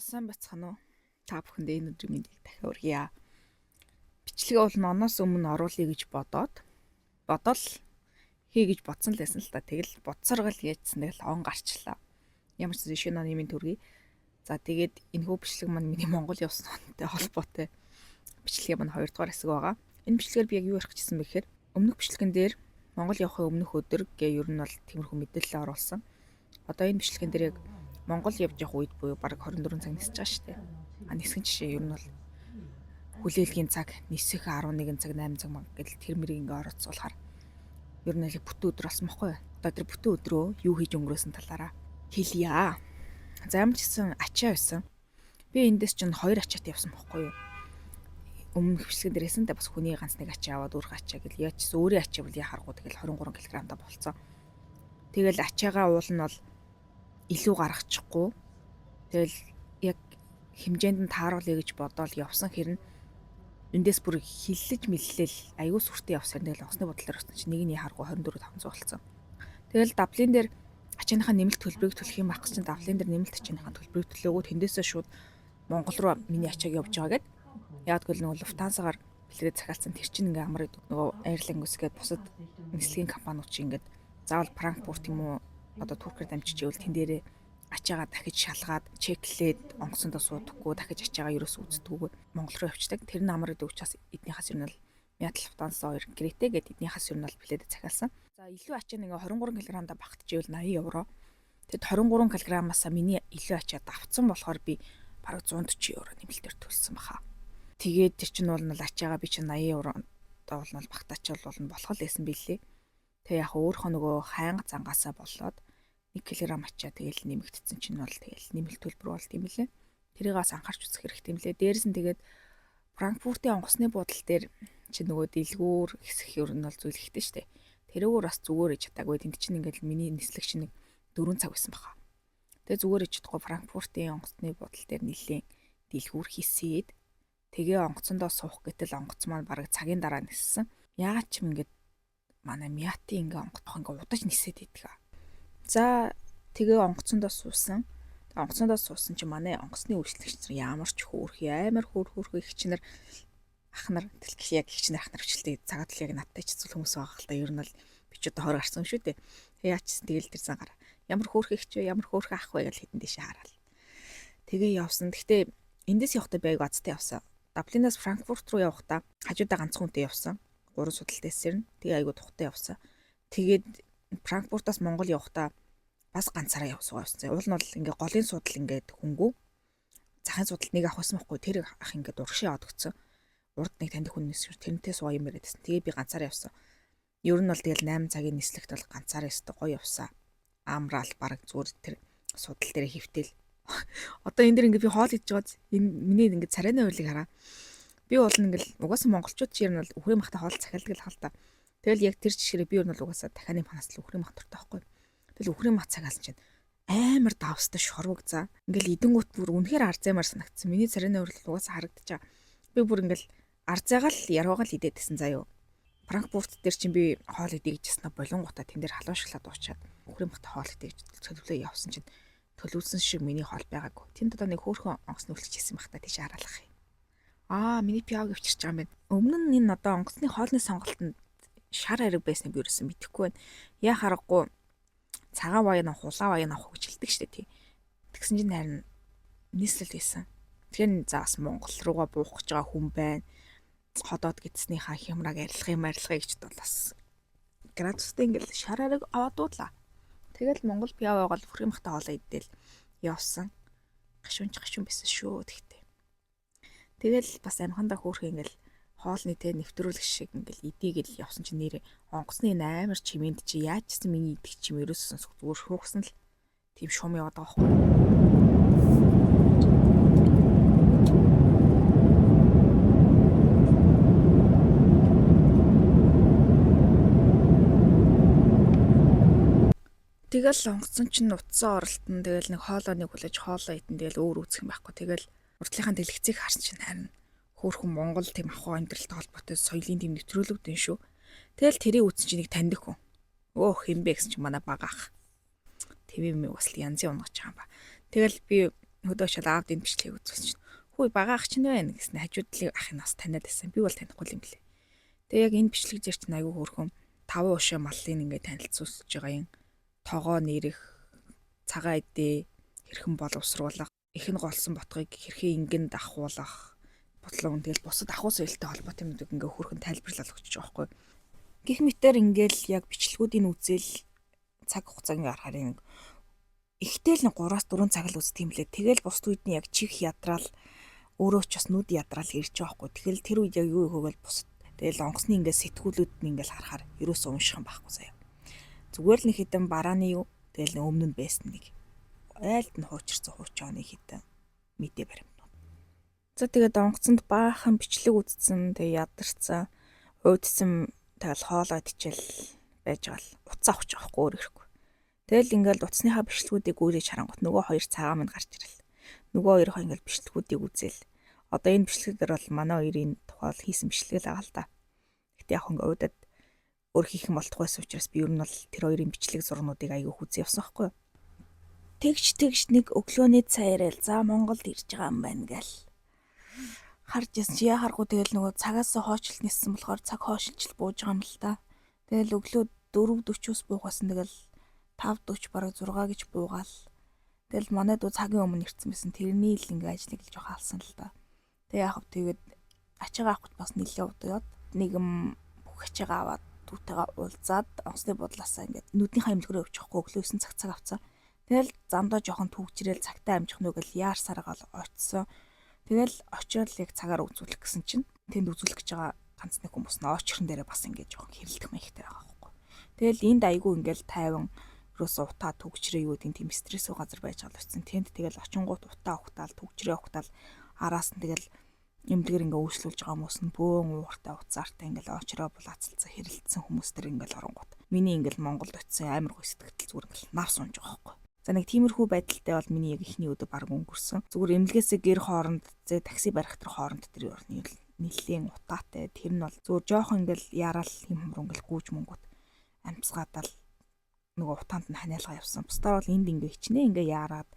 Сайн байцгаана уу? Та бүхэндээ энэ өдрийн мэндийг дахиад хүргье. Бичлэгээ бол оноос өмнө оруулъя гэж бодоод бодол хий гэж бодсон л байсан л та. Тэгэл бодсоргол яжсан нэг л он гарчлаа. Ямар ч зүйл шинэ оны минь төргий. За тэгээд энэхүү бичлэг маань миний Монгол явсан онтой холбоотой бичлэгээ маань 2 дугаар хэсэг байгаа. Энэ бичлэгээр би яг юу ярих гэжсэн бэ гэхээр өмнөх бичлэгэн дээр Монгол явахын өмнөх өдөр гэ ер нь бол тиймэрхүү мэдээлэл оруулсан. Одоо энэ бичлэгэн дээр яг Монгол явж явах үед буюу бараг 24 цаг нисэж байгаа шүү дээ. А нисгэн жишээ ер нь бол хүлээлгийн цаг нисэх 11 цаг 8 цаг маг гэл тэр мэрийг ингээ орооцуулахаар ер нь л бүтэн өдөр болсон бохгүй юу? Одоо тэр бүтэн өдрөө юу хийж өнгөрөөсөн талаараа хэлье. За ямар ч гэсэн ачаа байсан. Би эндээс чинь 2 ачаатай явсан бохгүй юу? Өмнөх бичлэгэн дээр хэлсэн дээ бас хүний ганц нэг ачаа аваад өөрх ачаа гэл яаж ч өөрийн ачаа бол яхааргүй тэгэл 23 кг-та болцсон. Тэгэл ачаагаа уул нь бол илүү гаргачихгүй. Тэгэл яг хэмжээнд нь тааруулъя гэж бодоол явсан хэрнэ эндээс бүр хиллэж мэллээл аюу сүртэй явсан. Тэгэл онгоцны бодлоор явсан чинь нэг нь яхааргүй 24 500 болцсон. Тэгэл Даблин дээр ачааныхаа нэмэлт төлбөрийг төлөх юм байх чинь Даблин дээр нэмэлт ачааныхаа төлбөрийг төлөөгөө тэндээсээ шууд Монгол руу миний ачааг явж байгаа гэд. Яг гэвэл нөгөө Люфтансагаар бэлгээд захиалсан тэр чинь ингээ амар нөгөө Air Lingus гээд бусад нислэгийн компаниуд чинь ингээд заавал Франкфурт юм уу одоо Туркээр дамжиж ивэл тэн дээрээ ачаагаа дахиж шалгаад чеклээд онгоцондоо суудаггүй дахиж ачаагаа ерөөс үздэггүй Монгол руу явчихдаг. Тэр нь амар гэдэг учраас эднийхээс ер нь бол Мят Люфтанса 2 Грете гэдэг эднийхээс ер нь бол билет захиалсан. За илүү ачаа нэг 23 кг-да багтжээвэл 80 евро. Тэгэд 23 кг-аас миний илүү ачаа давцсан болохоор би бараг 140 евро нэмэлтээр төлсөн баха. Тэгээд тэр чинь бол ачаагаа би чинь 80 евро одоо бол багтаачаал болно болох л байсан билээ. Тэгээ яг өөрийнхөө нөгөө хайнга зангаасаа болоод 1 кг ачаа тэгэл нэмэгдсэн чинь бол тэгэл нэмэлт төлбөр болт юм лээ. Тэрийг бас анхаарч үзэх хэрэгтэй юм лээ. Дээрээс нь тэгээд Франкфуртын онгоцны буудал дээр чи нөгөө дэлгүүр хэсэх ер нь бол зүйл ихтэй штэ. Тэрүүгээр бас зүгээр иж чадаагүй. Тэнд чинь ингээл миний нислэг чинь нэг 4 цаг байсан баха. Тэгээ зүгээр иж чадахгүй Франкфуртын онгоцны буудал дээр нэлээд дэлгүүр хийсээд тэгээ онгоцондоо суух гэтэл онгоц маань бараг цагийн дараа ниссэн. Яагаад ч юм ингээд манай Миати ингээ онгоцох ингээ удаж нисээд иддэг. За тэгээ онгоцондоо суусан. Онгоцондоо суусан чинь манай онгоцны үйлчлэгч нар ямар ч хөөрхий амар хөөр хөөрхий эгч нар ах нар тэлгэх яг эгч нар ах нар өчлөлтийг цагаат л яг надтай ч зүйл хүмүүс байгаа л та ер нь бол би ч одоо 20 гарсан юм шүү дээ. Тэгээ яачсан тэгэл тэр зан гараа. Ямар хөөрхий эгч вэ? Ямар хөөрхий ах вэ гэж хэдэн дэше хараал. Тэгээ явсан. Гэхдээ эндээс явахдаа би айгу азтай явсан. Даблинаас Франкфурт руу явахдаа хажуудаа ганцхан хүнтэй явсан. 3 судалтай эсэрнэ. Тэгээ айгу тухтай явсан. Тэгээд Франкфуртаас Монгол явахдаа бас ганцаараа явсан явсан. Уул нь бол ингээ голын судал ингээд хөнгүү. Захын судалд нэг ах байсан байхгүй. Тэр ах ингээд урагшаа яваад өгсөн. Урд нэг таньд хүн нисэх тэрнтэй сууя юм яриад байсан. Тэгээ би ганцаараа явсан. Ер нь бол тэгэл 8 цагийн нислэгт бол ганцаараа өстө гоё явсан. Амраал бараг зүгээр тэр судал дээр хөвтөл. Одоо энэ дэр ингээ би хоол идэж байгаа. Энэ миний ингээ царайны уйлыг хараа. Би бол ингээл угаасаа монголчууд чи ер нь бол үхрийн махта хоол захиалдаг л хал та. Тэгэл яг тэр жишгэрээ би ер нь бол угаасаа дахианы махнаас л үхрийн мах дуртай байхгүй. Тэгэл үхрийн мах цагаалсан чинь амар давстай шорвог за. Ингээл идэнгүүт бүр үнэхээр арзаймар санагдсан. Миний царайны урил угаасаа харагдаж байгаа. Би бүр ингээл арзайгаа л яруугаа л идээд байсан заа юу. Франкфурт дээр чинь би хоол идэ гэж яснаа болонгуудаа тэн дээр халуун шоколад уучаад үхрийн махта хоол идэ гэж төлөвлөө явсан чинь төлөвлөсөн шиг миний хоол байгаагүй. Тэнд одоо нэг хөөрхөн онгоцны үлчиж хийсэн бах та тийш хараалах юм. Аа миний пиаг өвчирч байгаа юм байна. Өмнө нь энэ одоо онгоцны хоолны сонголтод шар ариг байсныг би ерөөсөн мэдэхгүй байна. Яа харахгүй цагаан ваян авах, улаан ваян авах гэж хэлдэг штэ тий. Тэгсэн чинь харин нийслэл байсан. Тэгэхээр за бас Монгол руугаа буух гэж байгаа хүн байна. Ходоод гидснийхаа хямраг арилгах юм арилгах гэж бол бас градустай ингээл шар ариг аваад дуудлаа. Тэгэл Монгол пиав байгаал бүрхийн махта хоолоо идэл явсан. Гашуунч гашуун байсан шүү тэгтээ. Тэгэл бас амхандаа хөөрхөн ингээл хоолны тэ нэвтрүүлэг шиг ингээл идэ гэл явсан чинь нэрээ онгоцны энэ амар чимээнд чи яаж ч гэсэн миний идэх чим ерөөсөө сонсох зүгээр шүүхсэн л тийм шум яваад байгаа байхгүй. Тэгэл онгоцон чинь утсан оролтон тэгэл нэг хоолоо нэг хүлээж хоолоо идэн тэгэл өөр үүсэх юм байхгүй. Тэгэл урдлынхаа дэлгэцийг харсан чинь харин хөөрхөн Монгол тийм ахуй амьдралтай холбоотой соёлын тийм нэвтрүүлэг дэн шүү. Тэгэл тэрийг үзсэн чинь нэг таньдаг хүн. Өөх хин бэ гэсэн чинь манай бага ах. ТV-м бас л янзын унгаж байгаа юм ба. Тэгэл би Хөдөө очоод аавд энэ бичлэгийг үзсэн чинь хүү бага ах чинь байна гэсэн хажуудлын ах нь бас таниад байсан. Би бол танихгүй юм лээ. Тэгээ яг энэ бичлэг дээр чинь айгүй хөөрхөн таван уушаа маллыг ингээд танилцуулж байгаа юм. Тогоо нэрэх, цагаан эдээ хэрхэн боловсруулах, их нь голсон ботгыг хэрхэн ингэн давхуулах ботлон тэгэл бусад ахуй соёлтой холбоотой юмнуудыг ингээ хөөрхөн тайлбарлал өгч байгаа байхгүй. Гэх мэтэр ингээл яг бичлэгүүдийн үзэл цаг хугацааг ингээ харахаар нэг ихтэй л 3-4 цаг л үздэг юм лээ. Тэгэл бусд үед нь яг чих ядраал өөрөө ч бас нүд ядраал ирж байгаа байхгүй. Тэгэл тэр үед яг юу ихөөгөл бусад. Тэгэл онгоцны ингээ сэтгүүлүүд нь ингээл харахаар ерөөсөө унших юм байхгүй заяа. Зүгээр л нэг хідэн барааны юу тэгэл өмнө нь байсан нэг айлд нь хуучирсан хуучааны хідэн мэдээ баримтнууд. За тэгээд онгоцонд баахан бичлэг үзсэн, тэгээ ядарсан, уйдсан, тэгэл хоолой идчихэл байж байгаа л утас авах байгаа хгүй өөр ирэхгүй. Тэгэл ингээл утасныхаа бичлэгүүдийг гүйрэж харангуут нөгөө хоёр цагаан минь гарч ирэл. Нөгөө хоёрынхоо ингээл бичлэгүүдийг үзэл. Одоо энэ бичлэг дээр бол манай хоёрын тухай хийсэн бичлэг л байгаа л да. Гэтэ яг ингээ удаад өөр хийх юм болтгүй байсан учраас би ер нь бол тэр хоёрын бичлэг зурнуудыг айгүй үзээ явсан байхгүй юу. Тэгж тэгж нэг өглөөний цай яриад за Монголд ирж байгаа юм байна гээл. Харж ясан чи яхааргүй тэгэл нөгөө цагаас хойчлт ниссэн болохоор цаг хойшилж бууж байгаа юм л та. Тэгэл өглөө 4:40-оос буугасан тэгэл 5:40 бараг 6 гэж буугаал. Тэгэл манай дүү цагийн өмнө ирсэн байсан. Тэрний л ингээ ажлыг л жоох алсан л та. Тэгээ яг тэгээд ачаагаа авах гэж бас нэлээд удаад нэгэн бүх ачаагаа аваад дүүтэйгээ уулзаад онгоцны буудлаасаа ингээд нүдний хэмлэгрөө явчихгүй өглөө 9 цаг цаг авцсан. Тэгэл замдаа жоохон түгжрээл цагтаа амжих нүг л яар саргаал очсон. Тэгэл очиод яг цагаар үзүүлэх гэсэн чинь тэнд үзүүлэх гэж байгаа ганц нэг хүмүүс нь очрон дээрээ бас ингээд жоохон хэрэлдэх маягтай байгаа байхгүй. Тэгэл энд айгүй ингээд тайван ерөөсөө утаа түгжрээ юу гэдэг тийм стрессгүй газар байж байгаа л очсон. Тэнд тэгэл очингууд утаа ухтаал түгжрээ ухтаал араас нь тэгэл эмнэлгээр ингээ үйлчлүүлж байгаа хүмүүс нь бөөн ууртай уцаартай ингээл очроо булаацалцсан хэрэлдсэн хүмүүс төр ингээл оронгууд. Миний ингээл Монголд очисон амар гой сэтгэл зүгээр ингээл навс унж байгаа байхгүй. За нэг тиймэрхүү байдалтай бол миний яг эхний өдөр баг өнгөрсөн. Зүгээр эмнэлгээсээ гэр хооронд зэ такси барих тэр хооронд тэр нэлээд утаатай. Тэр нь бол зүгээр жоохон ингээл яраал юм хумруу ингээл гүүж мөнгөт амцгаадал нөгөө утаанд нь ханиалгаа явсан. Бусдаар бол энд ингээ хичнээн ингээ яарад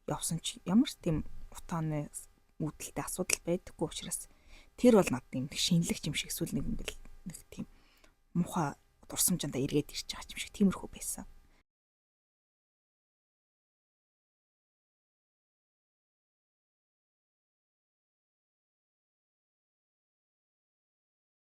явсан чи ямар ч тийм утааны үүдэлтэй асуудал байдаггүй учраас тэр бол надад юм шинэлэгч юм шиг эсвэл нэг ингээл нэг тийм муухай дурсамжандаа эргээд ирж байгаа юм шиг тиймэрхүү байсан.